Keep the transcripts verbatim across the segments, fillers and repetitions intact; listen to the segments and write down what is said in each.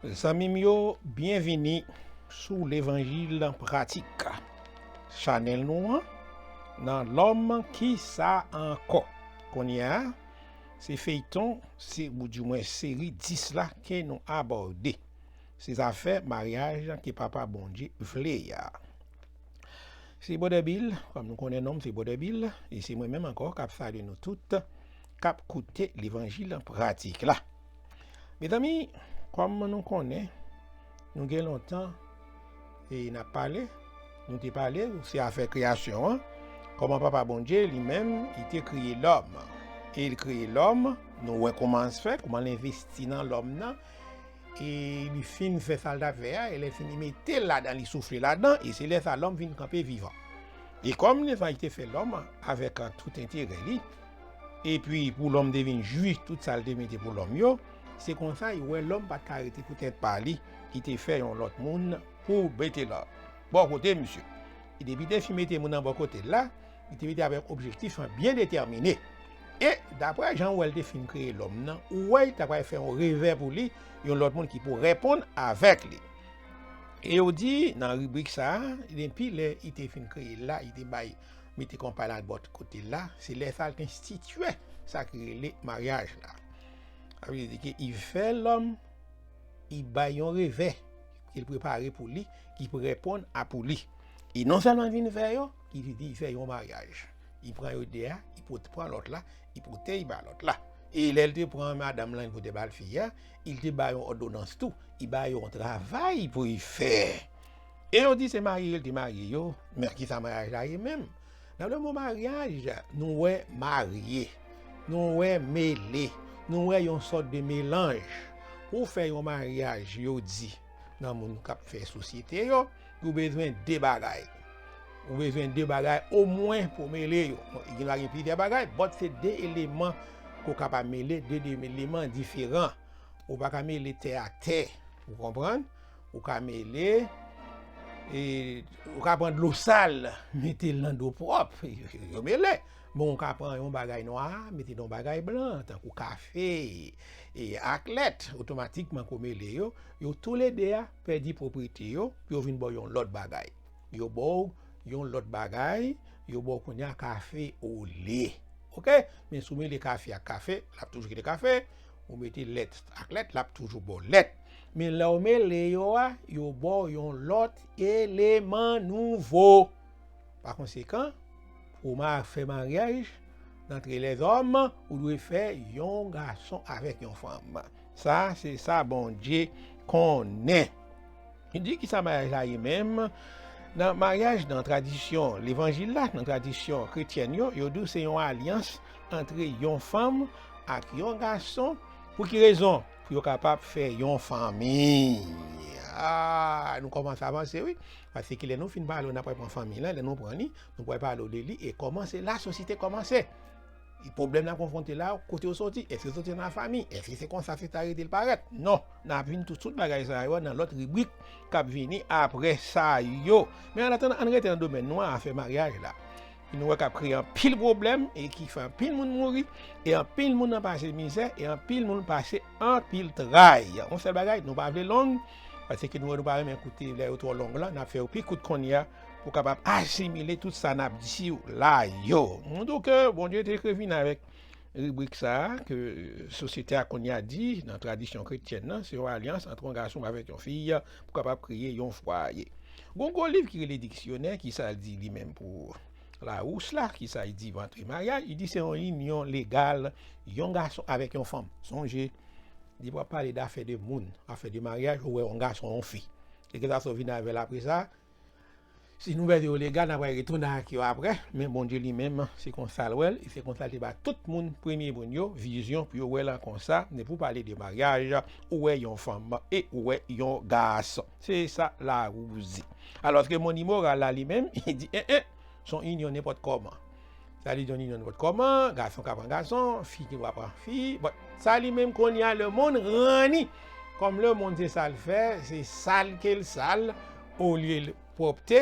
Zanmi m yo, byenvini sou Levanjil Pratik, chanèl nou an, nan Lòm Ki Sa Ankò. Kounye a, se feyton, se, oudimwen seri dis la ke nou abòde. Se zafè maryaj ke Papa Bondye vle a. Se Brother Bill, kòm nou konnen non m se Brother Bill, e se mwen menm ankò k ap salye nou tout, k ap koute Levanjil Pratik la. Mezanmi, kòm nou konnen, nou gen lontan e n ap pale, nou te pale, se afè kreyasyon an, kòman Papa Bondye li menm, li te kreye lòm. E li kreye lòm, nou wè kòman l fè, kòman l envesti nan lòm nan, e li fin fè sa l t ap fè a, e lè l fin li mete l ladan, li soufle ladan, e se lè sa lòm vin kanpe vivan. E kòm li te fè lòm avèk tout enterè li, epi pou lòm te vin jwi tout sa l te mete pou lòm yo, se konsa, li wè lòm pa t ka rete pou tèt pa li, li te fè yon lòt moun pou mete l bò kote misye. E depi te fin mete moun nan bò kote l la, li te mete avèk objektif byen detèmine. E daprè jan w wè l te fin kreye lòm nan, ou wè l ta pral fè yon revè pou li, yon lòt moun ki pou reponn avèk li. E yo di nan ribrik sa a, depi lè li te fin kreye l la, li te bay, mete konpay la bò kote l la, se lè sa a l te enstitye sa ki rele maryaj la. Sa vle di ke li fè lòm, li bay yon revè ke l prepare pou li, ki pou reponn a pou li. E non sèlman l vin fè yo, ki vin fè yon maryaj. Li pran yo de a, li pot-, pran lòt la, li pote, li ba lòt la. E lè l te pran madanm lan, li pote ba l fi a, li te ba yon òdonans tou, li ba yo yon travay pou l fè. E yo di se marye l te marye yo, men ki sa maryaj la ye menm? Nan le mo maryaj, nou wè marye, nou wè mele, nou wè yon sòt de melanj. Pou w fè yon maryaj, yo di, nan moun k ap fè sosyete yo, ou bezwen de bagay. Ou bezwen de bagay omwen pou w mele yo. Bon, gen dwa gen plizyè bagay, but se de eleman ke w kapab mele, de, de eleman diferan. Ou pa ka mele tè ak tè, ou konprann? Ou ka mele, e, ou ka pran dlo sal, mete l nan dlo pwòp, yo mele. Bon, ou ka pran yon bagay nwa, mete nan yon bagay blan, tankou kafe, e, ak lèt, otomatikman ke w mele yo, yo toulede a pèdi pwopriyete yo, pou yo vin ba w yon lòt bagay. Yo ba w yon lòt bagay, yo ba w kounye a kafe ole. Oke? Men si w mele kafe ak kafe, l ap toujou kite kafe. Ou mete lèt ak lèt, l ap toujou ba w lèt. Men lè w mele yo a, yo ba w yon lòt eleman nouvo. Pa konsekan, pou w ma-, fè maryaj, antre lèzòm, ou dwe fè yon gason avèk yon fanm. Sa, se sa Bondye konnen. Li di ki sa maryaj la ye menm? Nan maryaj, nan tradisyon levanjil la, nan tradisyon kretyèn yo, yo di w se yon alyans antre yon fanm ak yon gason. Pou ki rezon? Pou yo kapab fè yon fanmi. Ah, nou kòmanse avanse, wi. Paske lè nou fin pale, n ap pran fanmi lan, lè nou pran li, nou pral pale de li e kòman se la sosyete kòmanse. E pwoblèm n ap konfwonte la, kote yo soti? Èske yo soti nan lafanmi? Èske se konsa se ta rete l parèt? Non. N ap vin tout sou bagay sa yo nan lòt ribrik k ap vini apre sa yo. Men annatandan, ann rete nan domèn nou an, afè maryaj la. Ki nou wè k ap kreye anpil pwoblèm e ki fè anpil moun mouri e anpil moun nan pase mizè e anpil moun pase anpil tray. Yon sèl bagay, nou pa vle long, paske nou wè nou pa renmen koute lè yo twò long lan, n ap fè yo pi kout kounye a pou kapab asimile tout sa n ap di w la yo. Nou di w ke Bondye te vin avèk ribrik sa a, ke sosyete a kounye a di, nan tradisyon kretyèn nan, se yon alyans ant yon gason avèk yon fi pou kapab kreye yon fwaye. Gon gwo liv ki rele Diksyonè, ki sa l di li menm pou Lawous la, ki sa l di antre maryaj, li di se yon inyon legal, yon gason avèk yon fanm. Sonje, li pa pale dafè de moun, afè de maryaj, ou wè yon gason, yon fi. Kèlkeswa sa w vin avè l apre sa, si nou vèze yo legal, n ap retounen ak yo apre, men Bondye li menm, se konsa l wè l, e se konsa l te ba tout moun, premye moun yo, vizyon pou yo wè l konsa, men pou pale de maryaj, ou wè yon fanm e ou wè yon gason. Se sa Lawous di. Alòske monn imoral la li menm, li di, en, en, se yon inyon nenpòt kòman. Sa li di yon inyon nenpòt kòman, gason ka pran gason, fi ki va pran fi. Bon, sa li menm kounye a lemonn ranni. Kòm lemonn se sa l fè, se sal ke l sal, olye l pwòpte,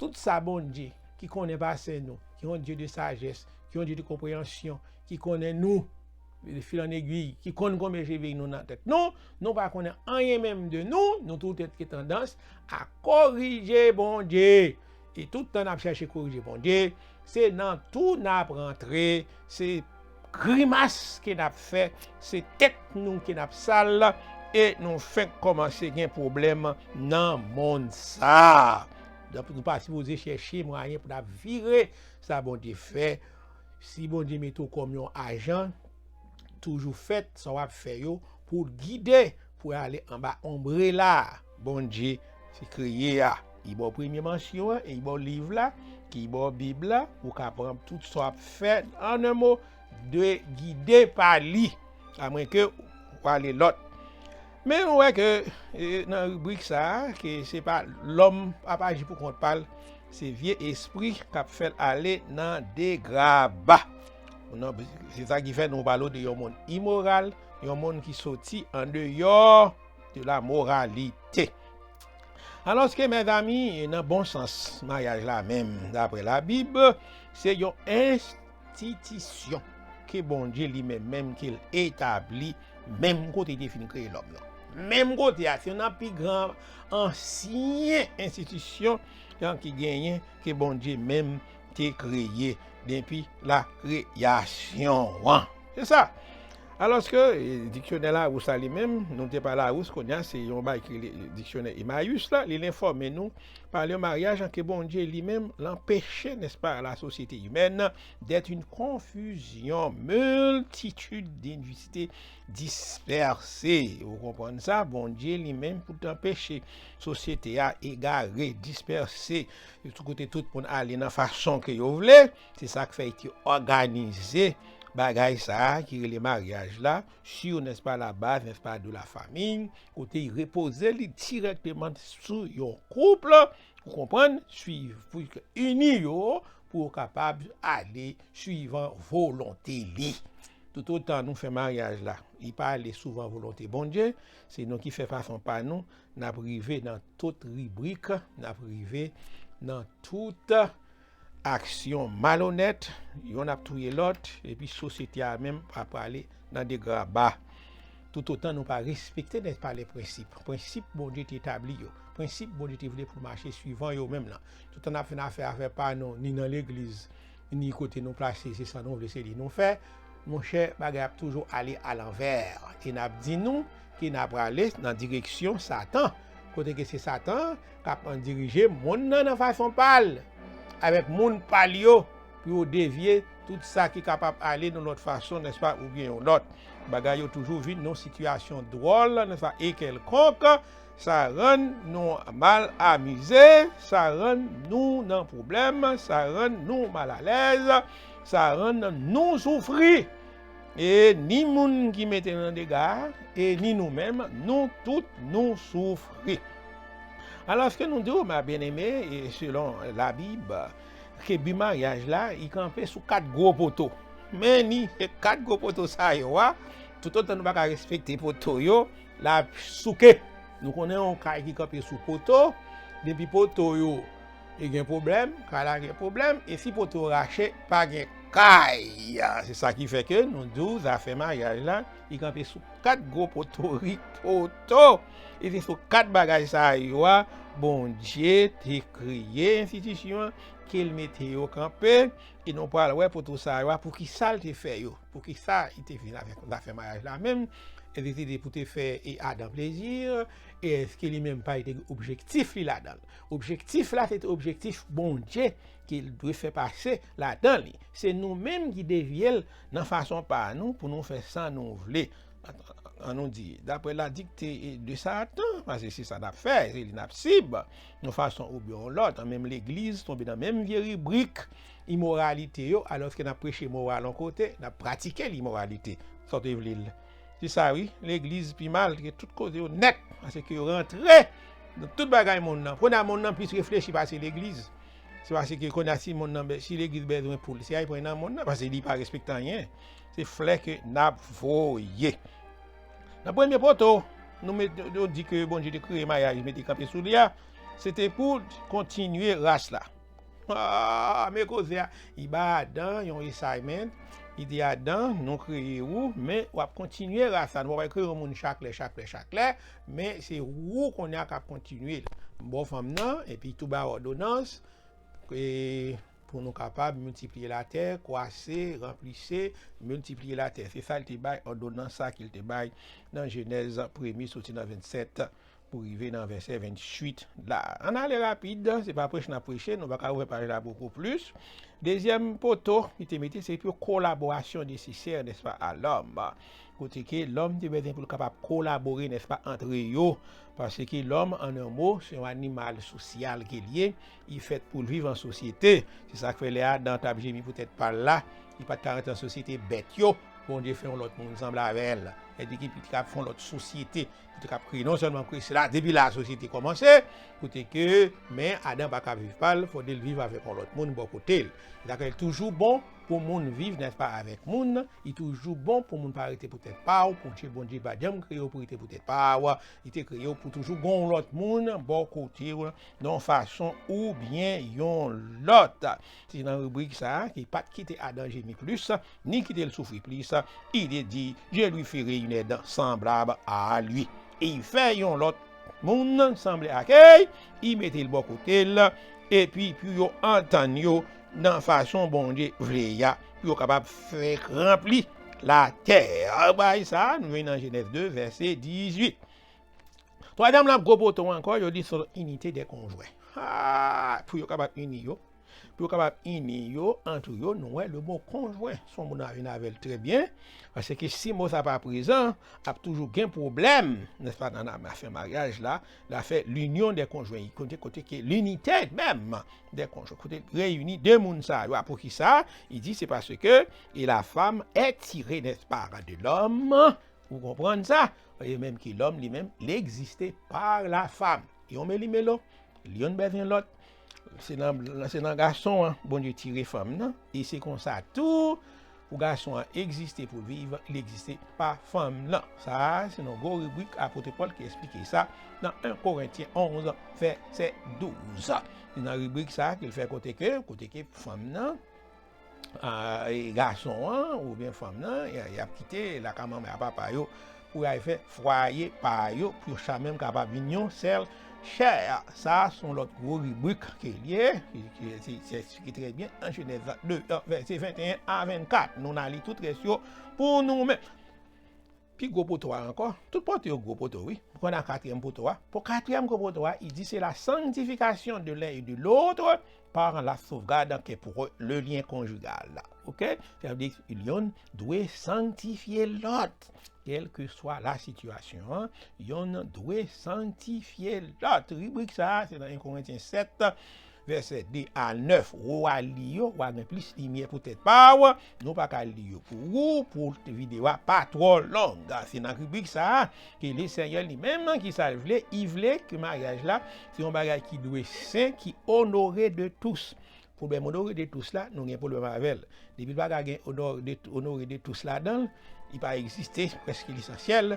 tout sa Bondye ki konnen pase nou, ki yon Dye de sajès, ki yon Dye de konpreyansyon, ki konnen nou, de fil an egwi, ki konn konbyen cheve nou nan tèt nou, nou pa konnen anyen menm de nou, nou tout gen tandans a korije Bondye. E tout tan n ap chèche korije Bondye, se nan tou n ap rantre, se grimas ke n ap fè, se tèt nou ke n ap sal, e nou fenk kòmanse gen pwoblèm nan monn sa a. Donk, nou pa sipoze chèche mwayen pou n ap vire sa Bondye fè. Si Bondye mete w kòm yon ajan, toujou fè sa w ap fè yo pou l gide, pou ale anba onbrela Bondye te kreye a. Li ba w premye mansyon an, e li ba w liv la, ki ba w Bib la, ou ka pran tout sa w ap fè, an en mo, de gide pa li, amwenke w ale lòt. Men nou wè ke e, nan ribrik sa a, ke se pa lòm ap aji pou kont pa l, se vye espri k ap fè l ale nan degraba. Non, se sa ki fè nou pale w de yon moun imoral, yon moun ki soti andeyò de la moralite. Alòske, mezanmi, nan bon sans, maryaj la menm, dapre Labib, se yon enstitisyon ke Bondye li menm menm ke l etabli menm kote li te fin kreye lòm nan. Menm kote a, se youn nan pi gran ansyen enstitisyon ki genyen ke Bondye menm te kreye depi lakreyasyon an. Se sa. Alòske, e, diksyonè Lawous la li menm, nou te pale Lawous, kounye a se yon bagay ki rele diksyonè Emayis la, li enfòme nou, pale maryaj an ke Bondye li menm, l anpeche, n'est-ce pas, la société humaine d'être une confusion, multitude d'individus dispersés. Ou konprann sa? Bondye li menm pou t anpeche sosyete a egare, dispèse, tout kote tout moun ale nan fason ke yo vle. Se sa k fè li te òganize bagay sa a ki rele maryaj la, sur, n'est-ce pas, la base, n'est-ce pas, de la famille, kote li repoze li dirèkteman sou yon koup, ou konprann, swiv, pou ini yo, pou yo kapab ale swivan volonte li. Toutotan nou fè maryaj la, li pa ale swivan volonte Bondye, se nou ki fè fason pa nou, n ap rive nan tout ribrik, n ap rive nan tout aksyon malonèt, yonn ap touye lòt, epi sosyete a menm ap prale nan degraba. Toutotan nou pa respekte, n'est-ce pas, les principes, prensip Bondye te etabli yo, prensip Bondye te vle pou nou mache swivan yo menm nan. Toutan n ap fè n afè, afè pa nou, ni nan legliz, ni kote nou plase, se sa nou vle, se li nou fè, monchè, bagay ap toujou ale alanvè. E n ap di nou ke n ap prale nan direksyon Satan, kote ke se Satan k ap dirije monn nan nan fason pa l, avèk moun pa l yo, pou yo devye tout sa ki kapab ale nan lòt fason, n'est-ce pas, oubyen yon lòt. Bagay yo toujou vin nan sitiyasyon dwòl, n'est-ce pas, e kèlkonk, sa rann nou mal amize, sa rann nou nan pwoblèm, sa rann nou malalèz, sa rann nou soufri. E ni moun ki mete nan dega a, e ni nou menm, nou tout nou soufri. Alòske nou di w, ma byeneme, e selon Labib, ke bi maryaj la, li kanpe sou kat gwo poto. Men ni se kat gwo poto sa yo a, toutotan nou pa ka respekte poto yo, l ap souke. Nou konnen yon kay ki kanpe sou poto, depi poto yo e gen pwoblèm, kay la gen pwoblèm, e si poto rache, pa gen kay. Se sa ki fè ke nou di w zafè maryaj la, li kanpe sou kat gwo potorik poto. E se sou kat bagay sa yo a, Bondye te kreye enstitisyon an, ke l mete yo kanpe, e nou pral wè poto sa yo a, poukisa l te fè yo, poukisa li te vin avèk zafè maryaj la menm, èske se te pou te fè e Adan plezi, e èske li menm pa te gen objektif li ladan l? Objektif la, se te objektif Bondye ke l dwe fè pase ladan li. Se nou menm ki devye l nan fason pa nou pou nou fè sa nou vle. An nou di, daprè ladikte de Satan, paske se sa n ap fè, se li n ap sib, yon fason oubyen yon lòt, an menm legliz, tonbe nan menm vye ribrik imoralite yo, alòske n ap preche moral yon kote, n ap pratike limoralite. Sa w te vle l. Se sa wi, legliz pi mal ke tout kote yo nèt, paske yo rantre nan tout bagay monn nan. Kounye a monn nan plis reflechi pase legliz. Se paske kounye a si monn nan, si legliz bezwen poul, se a l pran nan monn nan, paske li pa respekte anyen. Se flè ke n ap voye. Nan premye poto, nou met, nou di ke Bondye te kreye maryaj, mete kanpe sou li a, se te pou kontinye ras la. Ah, men koze a, li ba Adan yon assignment, Li te adan, nou kreye ou, men w ap kontinye ras la. Nou pa pral kreye yon moun chak lè, chak lè, chak lè, men se ou kounye a k ap kontinye l. M ba w fanm nan, epi tou ba w òdonans, e, pou nou kapab miltipliye latè, kwase, ranplise, miltipliye latè. Se sa l te bay, òdonans sa ke l te bay nan Jenèz premye, soti nan vennsèt pou rive nan vèsè venntuit la. Ann ale rapid, se pa prèch n ap preche, nou pa ka ouvè paj la bokou plis. Dezyèm poto li te mete, se pou kolaborasyon nesesè, nèspa, a lòm. Kote ke lòm te bezwen pou l kapab kolabore, nèspa, antre yo. Paske lòm, an en mo, se yon animal sosyal ke l ye. Li fèt pou l viv an sosyete. Se sa k fè lè Adan t ap jemi pou tèt pa l la, li pa t ka rantre an sosyete bèt yo. Bondye fè yon lòt moun sanble avè l. Sètadi ke li t ap fè yon lòt sosyete. Li t ap kreye, non sèlman kreye, se la, depi la sosyete kòmanse, kote ke, men Adan pa ka viv pa l, fòde l viv avèk yon lòt moun bò kote l. Sa fè l toujou bon pou moun viv, nèspa, avèk moun. Li toujou bon pou moun pa rete pou tèt pa w, pou Bondye, Bondye pa janm kreye w pou rete pou tèt pa w. Li te kreye w pou toujou gen yon lòt moun bò kote w, nan yon fason oubyen yon lòt. Se nan ribrik sa a ki pa t kite Adan jemi plis, ni kite l soufri plis. Il est dit, je lui ferai une aide semblable à lui. E li fè yon lòt moun sanble ak li, li mete l bò kote l, epi pou yo antann yo nan fason Bondye vle a, pou yo kapab fè ranpli latè. Bagay sa a, nou jwenn nan Jenèz de, vèsè dizuit. Twazyèm la, gwo poto ankò, yo di se inite de konjwen. Ah, pou yo kapab ini yo, pou yo kapab ini yo, antre yo, nou wè le mo konjwen. Se yon mo n a vin avè l trè byen, paske si mo sa pa prezan, ap toujou gen pwoblèm, nèspa, nan afè maryaj la, afè linyon de konjwen, kote, kote ke linite menm de konjwen, kote reyini de moun sa yo. A poukisa? Li di se paske et la femme est tirée, n'est-ce pas, de l'homme. Ou konprann sa? E menm ki lòm li menm, li egziste pa la fam. Yon melimelo, li youn bezwen lòt. Se nan, se nan gason an Bondye tire fanm nan. E se konsa tou, pou gason an egziste, pou l viv, li egziste pa fanm nan. Sa a, se nan gwo ribrik Apot Pòl ki eksplike sa nan en Korentyen onz, vèsè douz. Se nan ribrik sa a ke l fè kote ke, kote ke fanm nan, a, e gason an oubyen fanm nan, y, y ap kite lakay manman a papa yo pou y al fè fwaye pa yo, pou yo chak menm kapab vin yon sèl chè. Sa a se yon lòt gwo ribrik ke l ye, ki, ki, se, se eksplike trè byen nan Jenèz de, vèsè venteyen a vennkat. Nou n a li tout rès yo pou nou menm. Pi gwo poto a ankò, tout poto yo gwo poto, wi. Pou konn a katriyèm poto a. Pou katriyèm gwo poto a, li di se la sanctification de l'un et de l'autre par la sauvegarde qui est pour eux le lien conjugal. Oke? Sa vle di, youn dwe sanktifye lòt. Kèlkeswa la sitiyasyon an, youn dwe sanktifye lòt. Ribrik sa a, se nan en Korentyen sèt, vèsè de a nèf, ou a li yo, w a gen plis limyè pou tèt pa w. Nou pa ka li yo pou ou, pou videyo a pa twò long. Se nan ribrik sa a ke Lesenyè li menm, ki sa l vle, li vle ke maryaj la, se yon bagay ki dwe sen, ki onore de tous. Pwoblèm onore de tous la, nou gen pwoblèm avè l. Depi l pa ka gen onore de, onore de tous ladan l, li pa egziste, prèske lesansyèl.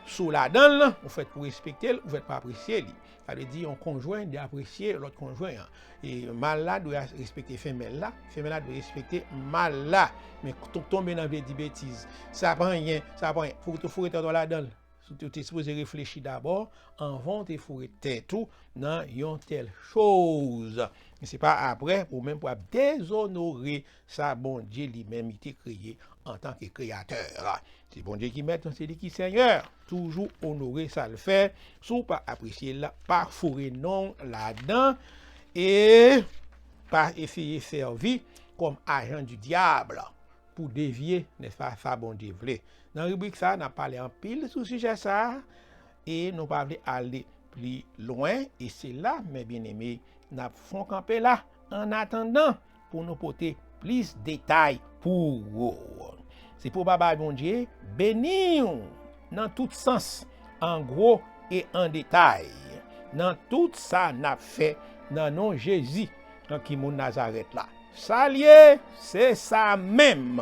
Si w ladan l, ou fèt pou respekte l, ou fèt pou apresye li. Sa vle di yon konjwen dwe apresye lòt konjwen an. E mal la dwe respekte femèl la, femèl la dwe respekte mal la. Men tonbe nan vle di betiz, sa pa anyen, sa pa anyen. Fò w foure tèt ou ladan l. Si w te sipoze reflechi dabò anvan w te foure tèt ou nan yon tèl choz. Se pa apre ou menm pou ap dezonore sa Bondye li menm li te kreye antanke kreyatè. Se Bondye ki mèt, se li ki senyè. Toujou onore sa l fè. Si w pa apresye l, pa foure non w ladan e pa eseye sèvi kòm ajan di dyab pou devye, nèspa, sa Bondye vle. Nan ribrik sa a, n ap pale anpil sou sijè sa a, e nou pa vle ale pli lwen, e se la, mè byeneme, n ap fon kanpe la, annatandan, pou nou pote plis detay pou ou. Se pou Papa Bondye beni w nan tout sans, an gwo e an detay, nan tout sa n ap fè, nan non Jezi, ki moun Nazarèt la. Sa l ye, se sa menm.